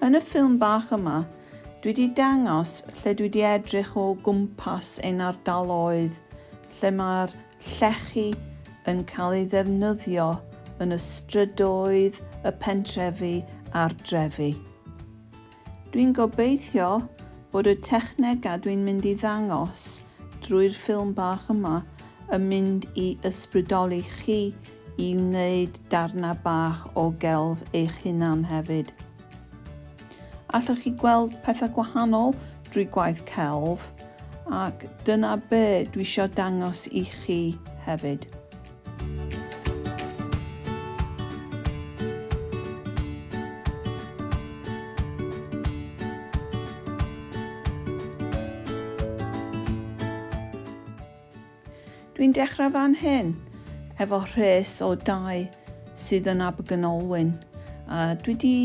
Yn y ffilm bach yma, dwi 'di dangos lle dwi 'di edrych o gwmpas ein ardaloedd lle mae'r llechi yn cael ei ddefnyddio yn y strydoedd, y pentrefi a'r drefi. Dwi'n gobeithio bod y technegau dwi'n mynd i ddangos drwy'r ffilm bach yma yn mynd i ysbrydoli chi i wneud darnau bach o gelf eich hunan hefyd. Allwch chi gweld pethau gwahanol drwy gwaith celf ac dyna be dwi eisiau dangos i chi hefyd. Dwi'n dechrau fan hyn efo rhes o dai sydd yn Abergynolwyn. A dwi wedi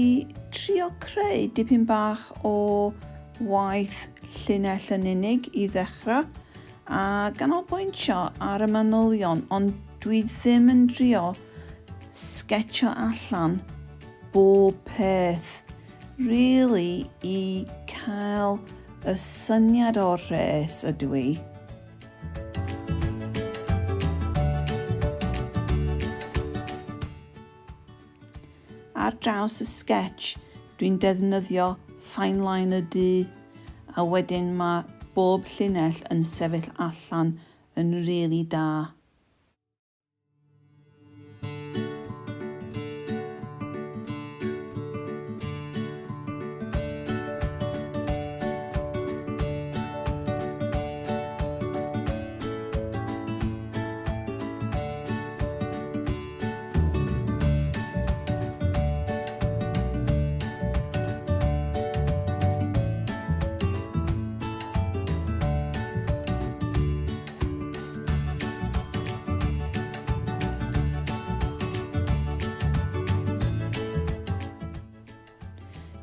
trio creu dipyn bach o waith llinell yn unig i ddechrau a ganolbwyntio ar y manylion, ond dwi ddim yn drio sgetio allan bob peth, really i cael y syniad o'r rhes ydw i. Ar draws y sketch dwi'n defnyddio fine liner du a wedyn mae bob llinell yn sefyll allan yn rili da.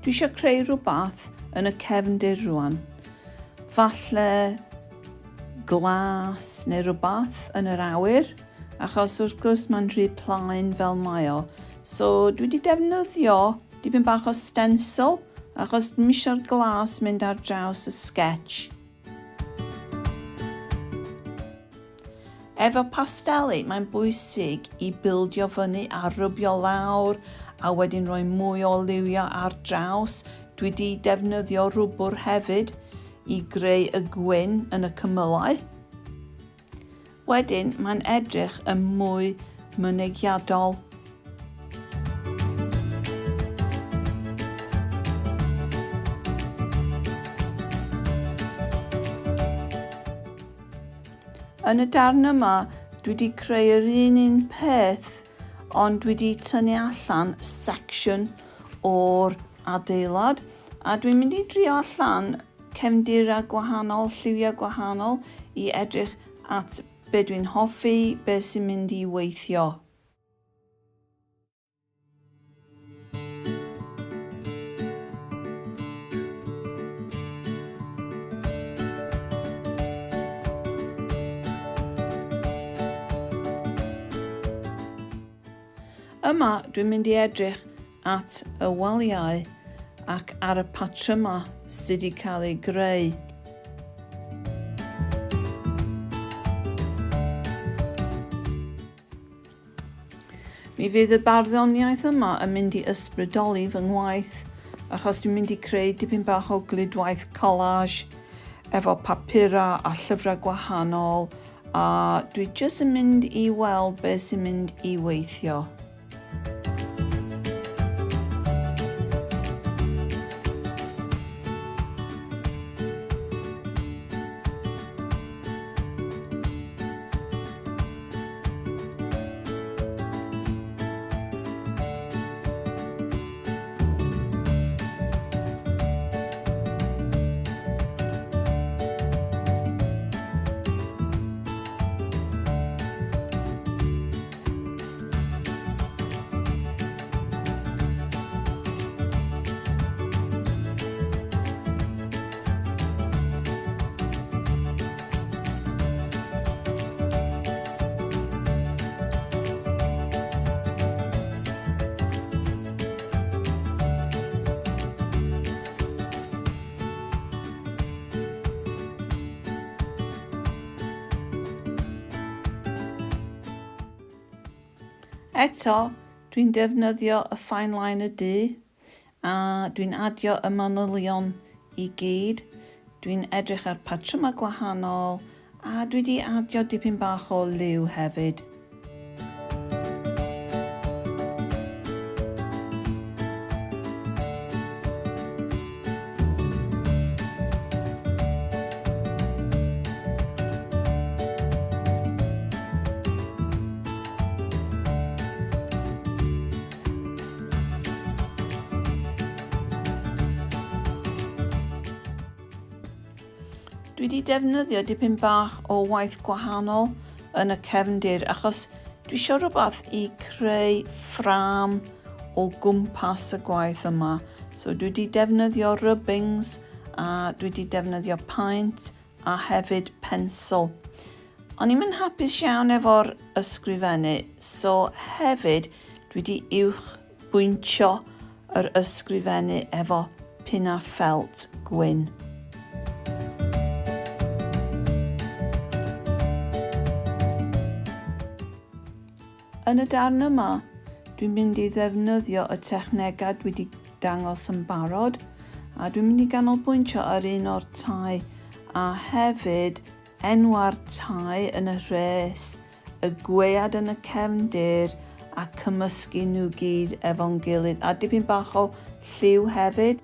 Dwi eisiau creu rhywbeth yn y cefndir rwan. Falle glas neu rhywbeth yn yr awyr, achos wrth gwrs mae'n rhy plaen fel mae o. So dwi wedi defnyddio dipyn bach o stencil, achos dwi'n eisiau'r glas mynd ar draws y sketch. Efo pasteli, mae'n bwysig i bildio fyny a rwbio lawr a wedyn rhoi mwy o liwiau ar draws. Dwi wedi defnyddio rwbwr hefyd i greu y gwyn yn y cymylau. Wedyn mae'n edrych yn mwy mynegiadol. Yn y darn yma, dwi wedi creu yr un un peth, ond dwi wedi tynnu allan section o'r adeilad, a dwi'n mynd i drio allan cefndirau gwahanol, lliwiau gwahanol i edrych at be dwi'n hoffi, be sy'n mynd i weithio. Yma dwi'n mynd i edrych at y waliau ac ar y patrymau sydd wedi cael eu greu. Mi fydd y barddoniaeth yma yn mynd i ysbrydoli fy ngwaith achos dwi'n mynd i creu dipyn bach o gludwaith collage efo papurau a llyfrau gwahanol a dwi jyst yn mynd i weld beth sy'n mynd i weithio. Eto, dwi'n defnyddio y fine liner du a dwi'n adio y manylion i gyd. Dwi'n edrych ar patrymau gwahanol a dwi wedi adio dipyn bach o liw hefyd. Dwi wedi defnyddio dipyn bach o waith gwahanol yn y cefndir achos dwi eisiau rhywbeth i creu ffrâm o gwmpas y gwaith yma. So dwi wedi defnyddio rubbings a dwi wedi defnyddio paent a hefyd pensel. O'n i'm yn hapus iawn efo'r ysgrifennu, so hefyd dwi wedi uwch bwyntio yr ysgrifennu efo pinna ffelt gwyn. Yn y darn yma, dwi'n mynd i ddefnyddio y technegau dwi wedi dangos yn barod, a dwi'n mynd i ganolbwyntio ar un o'r tai a hefyd enwa'r tai yn y rhes, y gwead yn y cefndir a cymysgu nhw gyd efo'n gilydd a dipyn bach o lliw hefyd.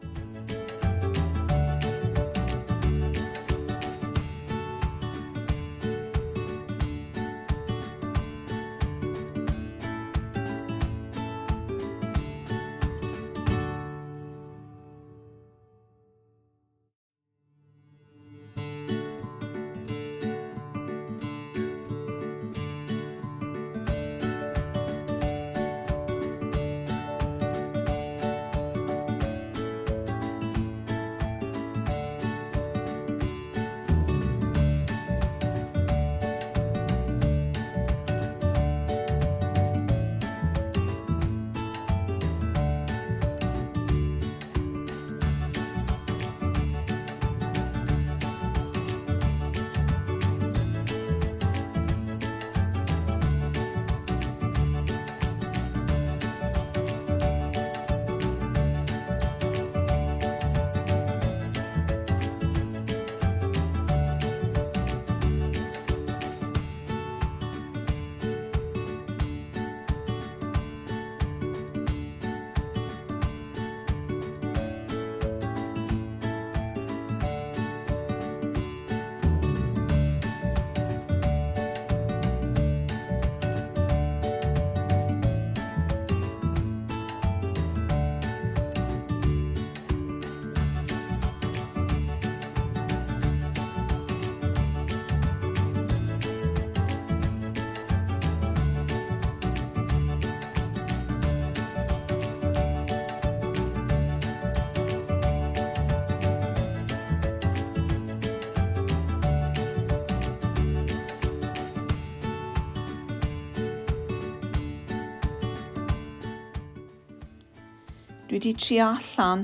Dwi wedi trio allan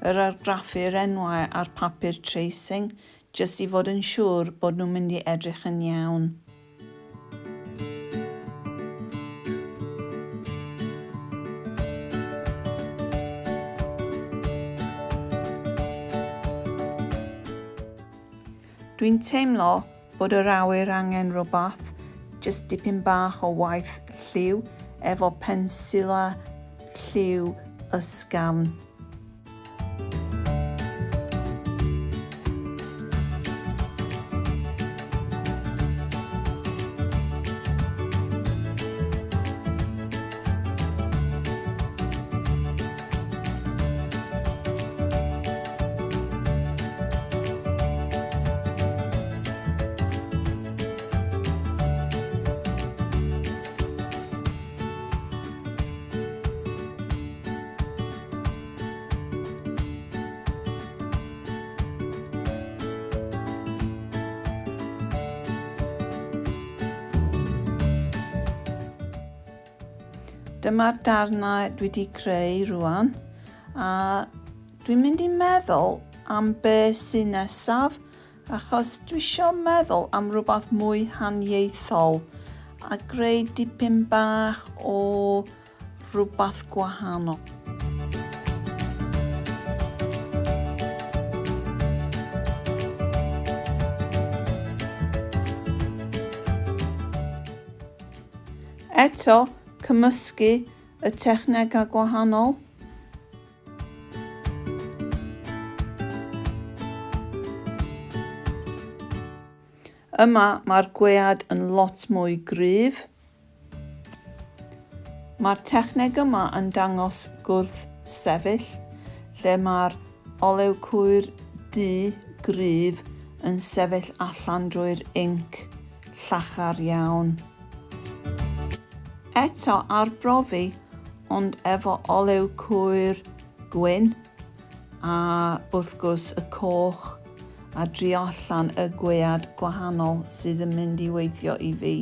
yr argraffu'r enwau ar papur tracing jyst i fod yn siŵr bod nhw'n mynd i edrych yn iawn. Dwi'n teimlo bod yr awyr angen rhywbeth, jyst dipyn bach o waith lliw efo pensila lliw ysgafn. Dyma'r darnau dwi wedi creu rwan a dwi'n mynd i meddwl am be sy'n nesaf achos dwi eisiau meddwl am rhywbeth mwy haniaethol. a greu dipyn bach o rhywbeth gwahanol. Eto, cymysgu y technegau gwahanol. Yma mae'r gwead yn lot mwy gryf. Mae'r techneg yma yn dangos gwrth sefyll, lle mae'r olew cwyr du gryf yn sefyll allan drwy'r inc llachar iawn. Eto arbrofi, ond efo olew cwyr gwyn a wrth gwrs y coch a drio allan y gwead gwahanol sydd yn mynd i weithio i fi.